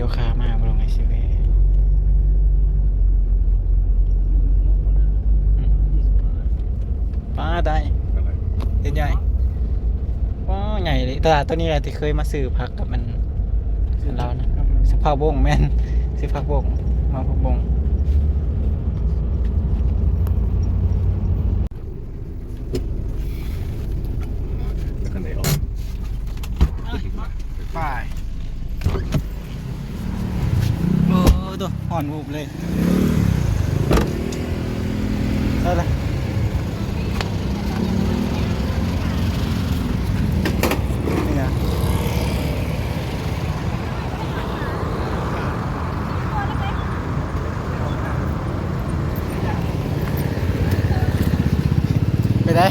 ລູກຄ້າມາບໍ່ລົງໃຫ້ຊິເວ ອືມ ປ້າໄດ້ ເຮັດໃຫຍ່ ວ້າວ ໃຫຍ່ເລີຍ. ຕະຫຼາດໂຕນີ້ແຫຼະທີ່ເຄີຍມາຊື້ຜັກກັບມັນ ລາວນະ ຊື້ຜັກບົ້ງ ແມ່ນ ຊື້ຜັກບົ້ງ ມາຜັກບົ້ງ. ໄປ ໂອ້ໂຕ ຮ້ອນວູບເລີຍ. ໃສ່ລະ ນີ້ນະ. ເປັນໃດ?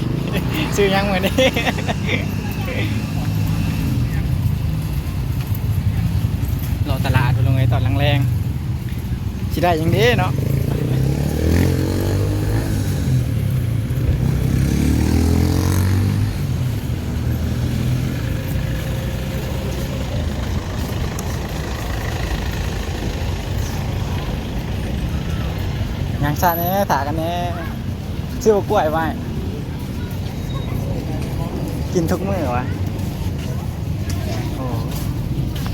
ຊື້ຫຍັງມື້ນີ້? ເລາະຕະຫຼາດ ພີ່ນ້ອງເອີຍ ຕອນແລງໆ ຊິໄດ້ຫຍັງເດເນາະ? ຍ່າງຊ້າແດ່ ຖ້າກັນແດ່. ຊື້ບັກກ້ວຍໄວ້ ກິນທຸກມື້ວະ. ໂອ້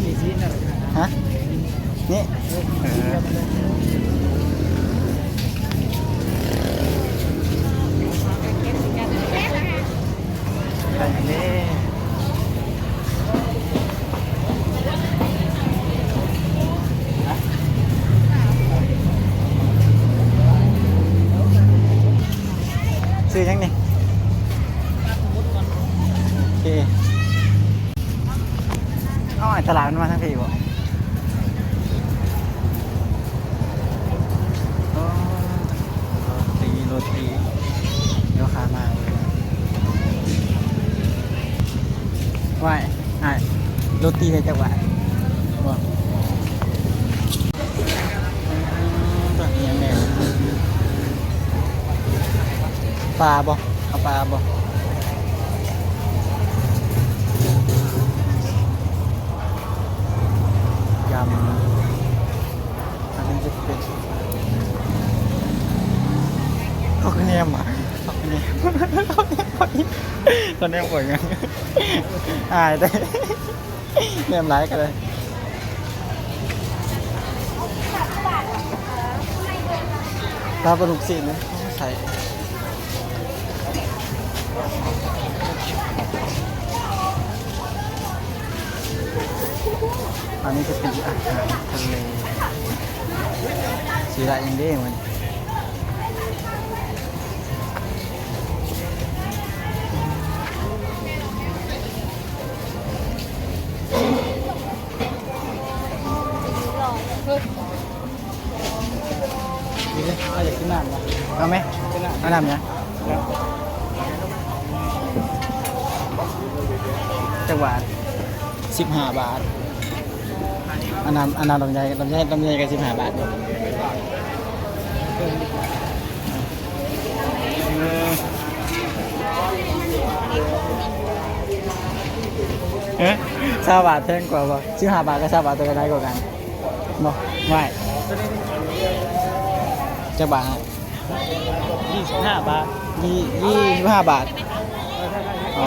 ນີ້ຊີ້ນະ ຮະ ນີ້ ເອີ ໄດ້ແລ້ວ. ຊື້ຫຍັງນີ້? ໂອເຄ ເອົາ ຕະຫຼາດມັນມາທາງພີ້ບໍ? ໂອ້ ໂຣຕີ ໂຣຕີ ເດີ ຂ້າມາເລີຍ. ໄວ້ ອ້າຍ ໂຣຕີໄດ້ຈັກບາດ? ບໍ່ ອືມ ຕົວນີ້ຫຍັງແດ່? ປາບໍ່? ເອົາປາບໍ່? ຍຳ ອັນນີ້ຈະເປັນ ເຂົາກະແນມ ເຂົາກະແນມ ເຂົາແນມ ເຂົາແນມ ເຂົາແນມ ເຂົາແນມ ເຂົາຫຍັງ ອາຍເດ້ ແນມຫຼາຍກະໄດ້ ລາວປາດຸກຊີ້ນ ໃສ່ ອັນນີ້ຈະເປັນອາຫານທະເລ ຊິໄດ້ຫຍັງເດ້ມື້ນີ້? ເອົາ ຢາກກິນນ້ຳບໍ່? ເອົາໄໝ? ກິນນ້ຳ ເອົານ້ຳຫຍັງ? ຈັກບາດ? ສິບຫ້າບາດ. ອັນນ້ຳ ອັນນ້ຳລຳໄຍ ລຳໄຍ ລຳໄຍກະສິບຫ້າບາດ. ເອີ ເອີ ຊາວບາດແພງກວ່າບໍ່? ສິບຫ້າບາດກັບຊາວບາດ ໂຕໃດຫຼາຍກວ່າກັນ? ບໍ່ ໄວ້ ຈັກບາດ? ຍີ່ສິບຫ້າບາດ ຍີ່ ຍີ່ສິບຫ້າບາດ. ອໍ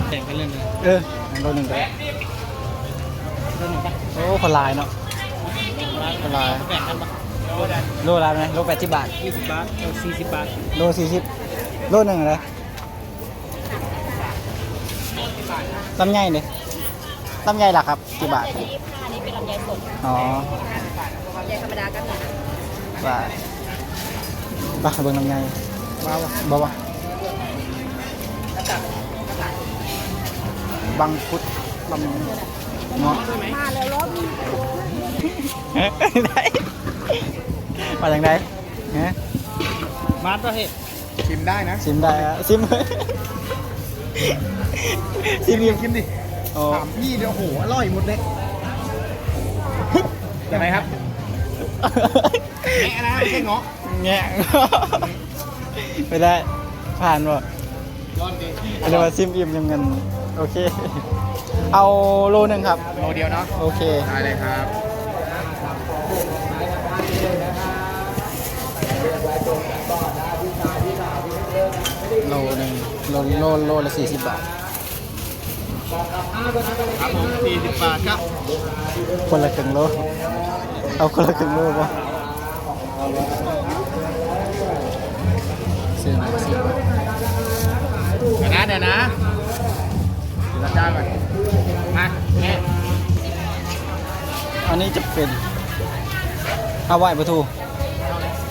ແບ່ງກັນເລີຍ ເອີ ໂລໜຶ່ງກະໄດ້ ໂລໜຶ່ງກະໄດ້. ໂອ້ ຄົນຫຼາຍເນາະ ຄົນຫຼາຍ ແບ່ງກັນບໍ່? ໂລລະເທົ່າໃດ? ໂລແປດສິບບາດ ສີ່ສິບບາດ ເອີ ສີ່ສິບບາດ ໂລສີ່ສິບ ໂລໜຶ່ງເລີຍ. ລຳໄຍເດ? ລຳໄຍລະຄັບ ຈັກບາດ? ລຳໄຍຊາວຫ້າ ອັນນີ້ເປັນລຳໄຍສົດ. ອໍ ລຳໄຍທຳມະດາກະມີ. ວ່າ ໄປເບິ່ງລຳໄຍ. ບໍ່ ບໍ່ ບໍ່ ບັງຄຸດ ລຳ ເງາະ ມາແລ້ວລອບ ໄດ້ ວ່າຈັ່ງໃດ? ຮະ ມາດບໍ່ເຮັດ? ຊິມໄດ້ນະ ຊິມໄດ້ ຊິມ ຊິມ ຊິມດິ. ອໍ ຖາມພີ່ເດ ໂອ້ໂຫ ອະລ່ອຍໝົດເລີຍ. ຈັ່ງໃດຄັບ? ແງະນະ ບໍ່ໃຊ່ເງາະ ແງະ ໄປໄດ້ ຜ່ານບໍ່? ລອງດິ ເອີ້ນວ່າຊິມອີ່ມຈັ່ງນັ້ນ. ໂອເຄ. ເອົາໂລໜຶ່ງຄັບ. ໂລດຽວເນາະ. ໂອເຄ ໄດ້ເລີຍຄັບ. ໂລໜຶ່ງ ໂລ ໂລ ໂລລະສີ່ສິບບາດ. ຄັບຜົມ ສີ່ສິບບາດຄັບ. ຄົນລະເຄິ່ງໂລ ເອົາຄົນລະເຄິ່ງໂລບໍ່? ຊື້ມາ ຊື້ມາ ດຽວນະ ດຽວນະ ລະຈ້າງກ່ອນ ມາແມ່. ອັນນີ້ຈະເປັນ ເອົາໄວ້ປາທູ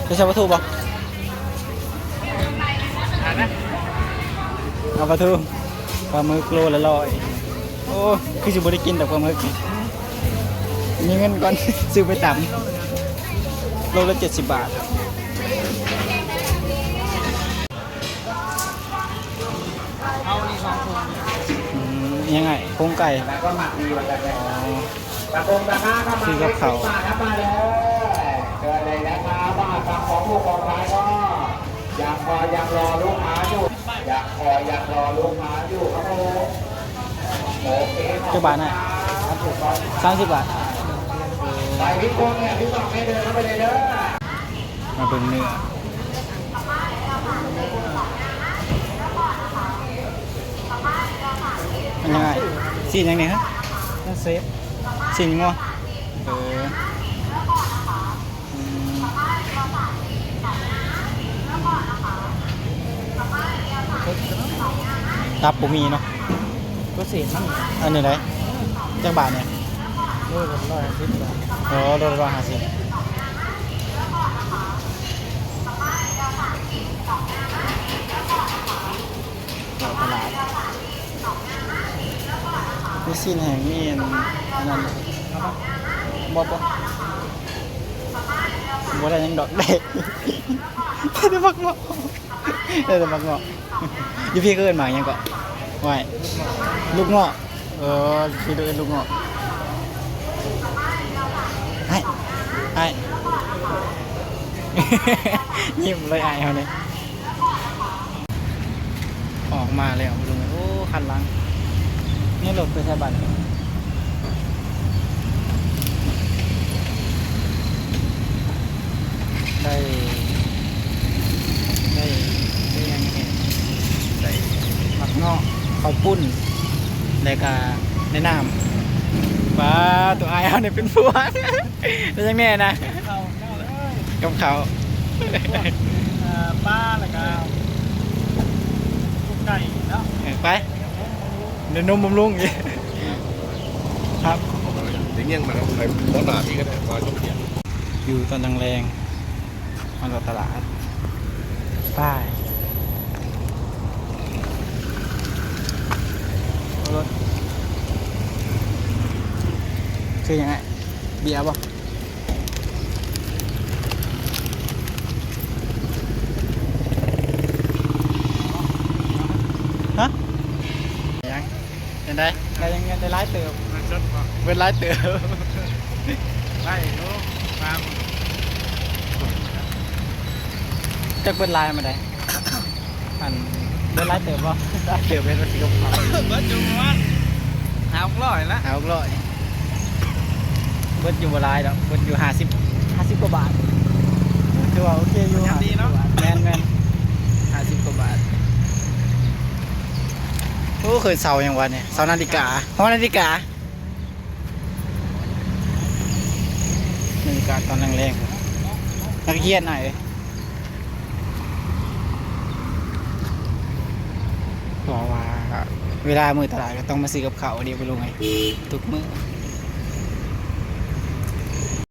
ຈະໃສ່ປາທູບໍ່? ເອົາປາທູ ປາໝຶກໂລລະຮ້ອຍ. ໂອ້ ຄືຊິບໍ່ໄດ້ກິນດອກປາໝຶກ. ມີເງິນກ່ອນ ຊື້ໄປຕຳ. ໂລລະເຈັດສິບບາດ. ເອົານີ້ສອງໂຄງ. ອືມ ຍັງໄງ ໂຄງໄກ່. ຊື້ກັບເຂົ້າ. ຈັກບາດນະ? ສາມສິບບາດ. ມາເບິ່ງເນື້ອ. ມັນຍັງໄງ? ຊີ້ນຫຍັງນີ້ຮະ? ຊີ້ນງົວ. ເອີ ອືມ ຕັບບໍ່ມີເນາະ. ຕົວເສດມັນ ອັນນີ້ໃດ? ຈັກບາດນີ້? ໂລລະຮ້ອຍຫ້າສິບບາດ. ອໍ ໂລລະຮ້ອຍຫ້າສິບ. ຕະຫຼາດ ມີຊີ້ນແຫ້ງ ມີອັນ ອັນນັ້ນ. ບໍ່ ບໍ່ ບໍ່ໄດ້ຫຍັງດອກ ໄດ້ ໄດ້ແຕ່ໝາກເງາະ ໄດ້ແຕ່ໝາກເງາະ. ຢູ່ພີ້ເຂົາເອີ້ນໝາກຫຍັງເກາະ? ຫວາຍ ລູກເງາະ. ເອີ ຢູ່ພີ້ເຂົາເອີ້ນລູກເງາະ. ອ້າຍ ອ້າຍ ຍິ້ມເລີຍອ້າຍເຮົານີ້. ອອກມາແລ້ວ ໂອ້ ຄັນຫຼັງ ນີ້ລົດໄປໃສບັດ? ໄດ້ ໄດ້ ໄດ້ຫຍັງແດ່? ໄດ້ໝາກເງາະ ເຂົ້າປຸ້ນ ແລ້ວກະໄດ້ນ້ຳ. ປາ ໂຕອ້າຍເຮົານີ້ເປັນພວກ ໄດ້ຫຍັງແດ່ນະ? ເຂົ້າ ກັບເຂົ້າ ພວກ ເອີ ປາ ແລ້ວກະພວກໄກ່ເນາະ. ເອີ ໄປ ເດີນນົມບຳລຸງອີກຄັບ. ໄດ້ງຽງມາແລ້ວ ໄປບໍ່ໜ້ານີ້ກໍໄດ້ ມາຊົມກຽດ. ຢູ່ຕອນແລງໆ ມາເລາະຕະຫຼາດ ໄປ ລົດ ຊື້ຫຍັງອ້າຍ? ເບຍບໍ່? ຮະ? ຫຍັງ? ຈັ່ງໃດ? ໄດ້ ຍັງ ຍັງໄດ້ຫຼາຍເຕີບ. ເງິນສົດບໍ່? ເບິດຫຼາຍເຕີບ. ໄດ້ຢູ່ ມາ ຈັກເບິດຫຼາຍມາໄດ້? ອັນ ເບິດຫຼາຍເຕີບບໍ່? ຫຼາຍເຕີບເລີຍ ວ່າຊິກັບເຂົ້າ. ເບິດຢູ່ປະມານຫ້າຫົກຮ້ອຍລະ ຫ້າຫົກຮ້ອຍ. ເບິດຢູ່ບໍ່ຫຼາຍດອກ ເບິດຢູ່ຫ້າສິບ ຫ້າສິບກວ່າບາດ. ຖືວ່າໂອເຄຢູ່ ຍັງດີເນາະ. ແມ່ນໆ ຫ້າສິບກວ່າບາດ. ໂອ້ ເຄີຍເຊົາຫຍັງວະນີ້? ເຊົານາລິກາ ຫໍນາລິກາ. ບັນຍາກາດຕອນແລງໆ ນັກຮຽນອ້າຍເອີຍ. ເພາະວ່າເວລາມື້ຕະຫຼາດກໍຕ້ອງມາຊື້ກັບເຂົ້າເດ້ ບໍ່ຮູ້ໄງ ທຸກມື້.